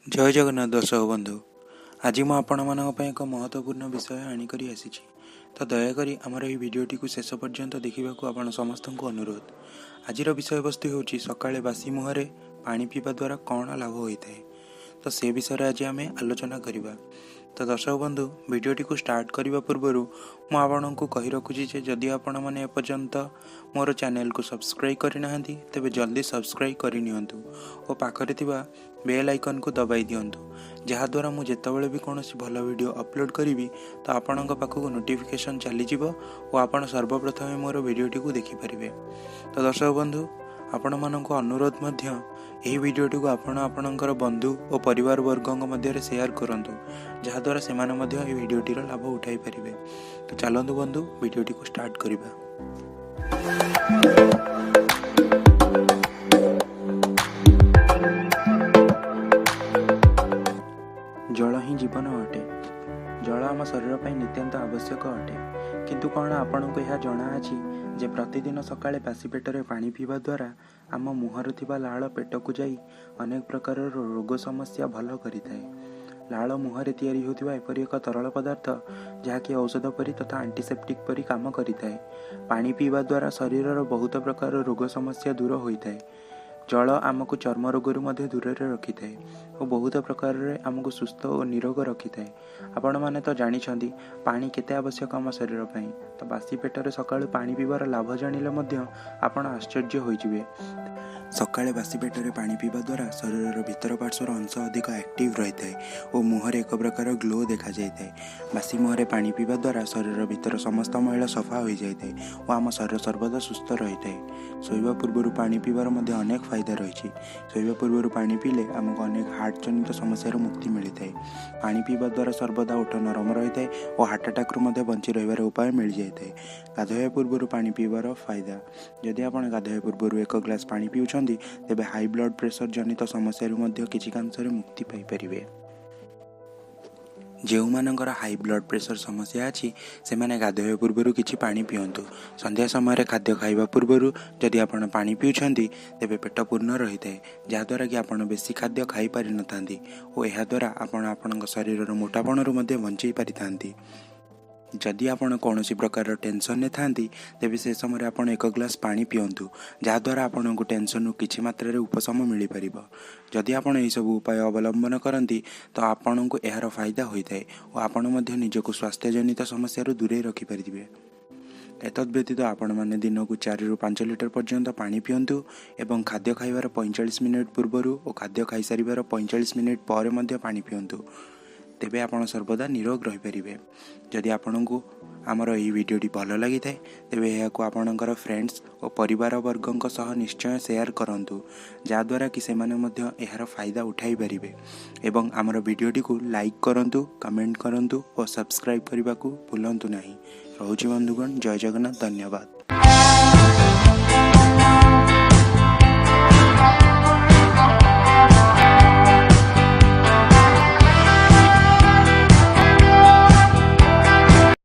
ଜୟ ଜଗନ୍ନାଥ ଦର୍ଶକ ବନ୍ଧୁ, ଆଜି ମୁଁ ଆପଣମାନଙ୍କ ପାଇଁ ଏକ ମହତ୍ତ୍ୱପୂର୍ଣ୍ଣ ବିଷୟ ଆଣିକରି ଆସିଛି। ତ ଦୟାକରି ଆମର ଏହି ଭିଡ଼ିଓଟିକୁ ଶେଷ ପର୍ଯ୍ୟନ୍ତ ଦେଖିବାକୁ ଆପଣ ସମସ୍ତଙ୍କୁ ଅନୁରୋଧ। ଆଜିର ବିଷୟବସ୍ତୁ ହେଉଛି ସକାଳେ ବାସି ମୁହଁରେ ପାଣି ପିଇବା ଦ୍ୱାରା କ'ଣ ଲାଭ ହୋଇଥାଏ। ତ ସେ ବିଷୟରେ ଆଜି ଆମେ ଆଲୋଚନା କରିବା। ତ ଦର୍ଶକ ବନ୍ଧୁ, ଭିଡ଼ିଓଟିକୁ ଷ୍ଟାର୍ଟ କରିବା ପୂର୍ବରୁ ମୁଁ ଆପଣଙ୍କୁ କହି ରଖୁଛି ଯେ ଯଦି ଆପଣମାନେ ଏପର୍ଯ୍ୟନ୍ତ ମୋର ଚ୍ୟାନେଲକୁ ସବସ୍କ୍ରାଇବ୍ କରିନାହାନ୍ତି, ତେବେ ଜଲ୍ଦି ସବସ୍କ୍ରାଇବ୍ କରିନିଅନ୍ତୁ ଓ ପାଖରେ ଥିବା ବେଲ୍ ଆଇକନ୍କୁ ଦବାଇ ଦିଅନ୍ତୁ, ଯାହାଦ୍ୱାରା ମୁଁ ଯେତେବେଳେ ବି କୌଣସି ଭଲ ଭିଡ଼ିଓ ଅପଲୋଡ଼ କରିବି ତ ଆପଣଙ୍କ ପାଖକୁ ନୋଟିଫିକେସନ୍ ଚାଲିଯିବ ଓ ଆପଣ ସର୍ବପ୍ରଥମେ ମୋର ଭିଡ଼ିଓଟିକୁ ଦେଖିପାରିବେ। ତ ଦର୍ଶକ ବନ୍ଧୁ, ଆପଣମାନଙ୍କୁ ଅନୁରୋଧ ମଧ୍ୟ ଏହି ଭିଡ଼ିଓଟିକୁ ଆପଣ ଆପଣଙ୍କର ବନ୍ଧୁ ଓ ପରିବାର ବର୍ଗଙ୍କ ମଧ୍ୟରେ ସେୟାର କରନ୍ତୁ, ଯାହାଦ୍ୱାରା ସେମାନେ ମଧ୍ୟ ଏହି ଭିଡ଼ିଓଟିର ଲାଭ ଉଠାଇ ପାରିବେ। ତ ଚାଲନ୍ତୁ ବନ୍ଧୁ, ଭିଡ଼ିଓଟିକୁ ଷ୍ଟାର୍ଟ କରିବା। ଜଳ ହିଁ ଜୀବନ ଅଟେ। ଜଳ ଆମ ଶରୀର ପାଇଁ ନିତ୍ୟାନ୍ତ ଆବଶ୍ୟକ ଅଟେ। କିନ୍ତୁ କ'ଣ ଆପଣଙ୍କୁ ଏହା ଜଣାଅଛି ଯେ ପ୍ରତିଦିନ ସକାଳେ ବାସି ପେଟରେ ପାଣି ପିଇବା ଦ୍ୱାରା ଆମ ମୁହଁରେ ଥିବା ଲାଳ ପେଟକୁ ଯାଇ ଅନେକ ପ୍ରକାରର ରୋଗ ସମସ୍ୟା ଭଲ କରିଥାଏ। ଲାଳ ମୁହଁରେ ତିଆରି ହେଉଥିବା ଏପରି ଏକ ତରଳ ପଦାର୍ଥ ଯାହାକି ଔଷଧ ପରି ତଥା ଆଣ୍ଟିସେପ୍ଟିକ୍ ପରି କାମ କରିଥାଏ। ପାଣି ପିଇବା ଦ୍ୱାରା ଶରୀରର ବହୁତ ପ୍ରକାର ରୋଗ ସମସ୍ୟା ଦୂର ହୋଇଥାଏ। ଜଳ ଆମକୁ ଚର୍ମ ରୋଗରୁ ମଧ୍ୟ ଦୂରରେ ରଖିଥାଏ ଓ ବହୁତ ପ୍ରକାରରେ ଆମକୁ ସୁସ୍ଥ ଓ ନିରୋଗ ରଖିଥାଏ। ଆପଣମାନେ ତ ଜାଣିଛନ୍ତି ପାଣି କେତେ ଆବଶ୍ୟକ ଆମ ଶରୀର ପାଇଁ। ତ ବାସି ପେଟରେ ସକାଳୁ ପାଣି ପିଇବାର ଲାଭ ଜାଣିଲେ ମଧ୍ୟ ଆପଣ ଆଶ୍ଚର୍ଯ୍ୟ ହୋଇଯିବେ। ସକାଳେ ବାସି ପେଟରେ ପାଣି ପିଇବା ଦ୍ୱାରା ଶରୀରର ଭିତର ପାର୍ଶ୍ୱର ଅଂଶ ଅଧିକ ଆକ୍ଟିଭ୍ ରହିଥାଏ ଓ ମୁହଁରେ ଏକ ପ୍ରକାର ଗ୍ଲୋ ଦେଖାଯାଇଥାଏ। ବାସି ମୁହଁରେ ପାଣି ପିଇବା ଦ୍ୱାରା ଶରୀରର ଭିତର ସମସ୍ତ ମଇଳା ସଫା ହୋଇଯାଇଥାଏ ଓ ଆମ ଶରୀର ସର୍ବଦା ସୁସ୍ଥ ରହିଥାଏ। ଶୋଇବା ପୂର୍ବରୁ ପାଣି ପିଇବାର ମଧ୍ୟ ଅନେକ ଫାଇଦା ରହିଛି। ଶୋଇବା ପୂର୍ବରୁ ପାଣି ପିଇଲେ ଆମକୁ ଅନେକ ହାର୍ଟ ଜନିତ ସମସ୍ୟାରୁ ମୁକ୍ତି ମିଳିଥାଏ। ପାଣି ପିଇବା ଦ୍ୱାରା ସର୍ବଦା ଓଠ ନରମ ରହିଥାଏ ଓ ହାର୍ଟ ଆଟାକରୁ ମଧ୍ୟ ବଞ୍ଚି ରହିବାର ଉପାୟ ମିଳିଯାଇଥାଏ। ଗାଧୋଇବା ପୂର୍ବରୁ ପାଣି ପିଇବାର ଫାଇଦା: ଯଦି ଆପଣ ଗାଧୋଇବା ପୂର୍ବରୁ ଏକ ଗ୍ଲାସ୍ ପାଣି ପିଉଛନ୍ତି, ତେବେ ହାଇ ବ୍ଲଡ଼ ପ୍ରେସର ଜନିତ ସମସ୍ୟାରୁ ମଧ୍ୟ କିଛିକାଂଶରେ ମୁକ୍ତି ପାଇପାରିବେ। ଯେଉଁମାନଙ୍କର ହାଇ ବ୍ଲଡ଼ ପ୍ରେସର ସମସ୍ୟା ଅଛି, ସେମାନେ ଗାଧୋଇବା ପୂର୍ବରୁ କିଛି ପାଣି ପିଅନ୍ତୁ। ସନ୍ଧ୍ୟା ସମୟରେ ଖାଦ୍ୟ ଖାଇବା ପୂର୍ବରୁ ଯଦି ଆପଣ ପାଣି ପିଉଛନ୍ତି, ତେବେ ପେଟ ପୂର୍ଣ୍ଣ ରହିଥାଏ, ଯାହାଦ୍ୱାରା କି ଆପଣ ବେଶୀ ଖାଦ୍ୟ ଖାଇପାରିନଥାନ୍ତି ଓ ଏହାଦ୍ୱାରା ଆପଣ ଆପଣଙ୍କ ଶରୀରର ମୋଟାପଣରୁ ମଧ୍ୟ ବଞ୍ଚେଇ ପାରିଥାନ୍ତି। ଯଦି ଆପଣ କୌଣସି ପ୍ରକାରର ଟେନସନ୍ରେ ଥାନ୍ତି, ତେବେ ସେ ସମୟରେ ଆପଣ ଏକ ଗ୍ଲାସ୍ ପାଣି ପିଅନ୍ତୁ, ଯାହାଦ୍ୱାରା ଆପଣଙ୍କୁ ଟେନସନ୍ରୁ କିଛି ମାତ୍ରାରେ ଉପଶମ ମିଳିପାରିବ। ଯଦି ଆପଣ ଏହିସବୁ ଉପାୟ ଅବଲମ୍ବନ କରନ୍ତି, ତ ଆପଣଙ୍କୁ ଏହାର ଫାଇଦା ହୋଇଥାଏ ଓ ଆପଣ ମଧ୍ୟ ନିଜକୁ ସ୍ୱାସ୍ଥ୍ୟଜନିତ ସମସ୍ୟାରୁ ଦୂରେଇ ରଖିପାରିବେ। ଏତଦ୍ ବ୍ୟତୀତ ଆପଣମାନେ ଦିନକୁ 4ରୁ 5 ଲିଟର ପର୍ଯ୍ୟନ୍ତ ପାଣି ପିଅନ୍ତୁ ଏବଂ ଖାଦ୍ୟ ଖାଇବାର 45 ମିନିଟ୍ ପୂର୍ବରୁ ଓ ଖାଦ୍ୟ ଖାଇସାରିବାର 45 ମିନିଟ୍ ପରେ ମଧ୍ୟ ପାଣି ପିଅନ୍ତୁ, ତେବେ ଆପଣ ସର୍ବଦା ନିରୋଗ ରହିପାରିବେ। ଯଦି ଆପଣଙ୍କୁ ଆମର ଏହି ଭିଡ଼ିଓଟି ଭଲ ଲାଗିଥାଏ, ତେବେ ଏହାକୁ ଆପଣଙ୍କର ଫ୍ରେଣ୍ଡସ୍ ଓ ପରିବାର ବର୍ଗଙ୍କ ସହ ନିଶ୍ଚୟ ସେୟାର କରନ୍ତୁ, ଯାହାଦ୍ୱାରା କି ସେମାନେ ମଧ୍ୟ ଏହାର ଫାଇଦା ଉଠାଇ ପାରିବେ ଏବଂ ଆମର ଭିଡ଼ିଓଟିକୁ ଲାଇକ୍ କରନ୍ତୁ, କମେଣ୍ଟ କରନ୍ତୁ ଓ ସବସ୍କ୍ରାଇବ୍ କରିବାକୁ ଭୁଲନ୍ତୁ ନାହିଁ। ରହୁଛି ବନ୍ଧୁଗଣ, ଜୟ ଜଗନ୍ନାଥ, ଧନ୍ୟବାଦ।